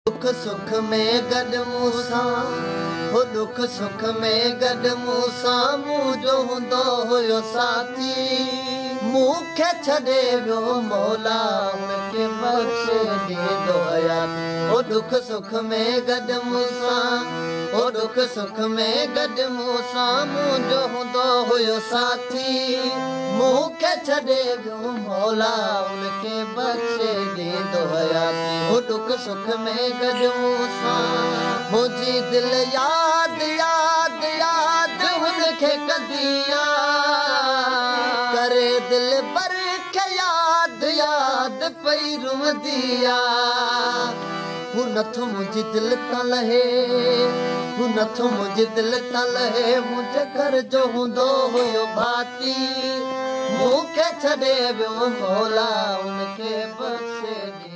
ڏک سک ۾ گڏ مون سان، هو ڏک سک ۾ گڏ مون سان منهنجو هوندو هيو ساٿي. مون کي ڇڏي ويو مولا، هن کي بخشي ڏيندو حياتي. هو ڏک سک ۾ گڏ مون سان، هو ڏک سک ۾ گڏ مون سان منهنجو هوندو هيو ساٿي. مون کي ڇڏي ويو مولا، هن کي بخشي ڏيندو حياتي. هو ڏک سک ۾ گڏ مون سان. منهنجي دل ياد ياد ياد هن کي ڪندي آ، ڪري دل بر کي ياد ياد پئي روئندي آ. هو نٿو منهنجي دل تان لهي، هو نٿو منهنجي دل تان لهي، منهنجي گهر جو هوندو هيو ڀاتي. مون کي ڇڏي ويو مولا، هن کي بخشي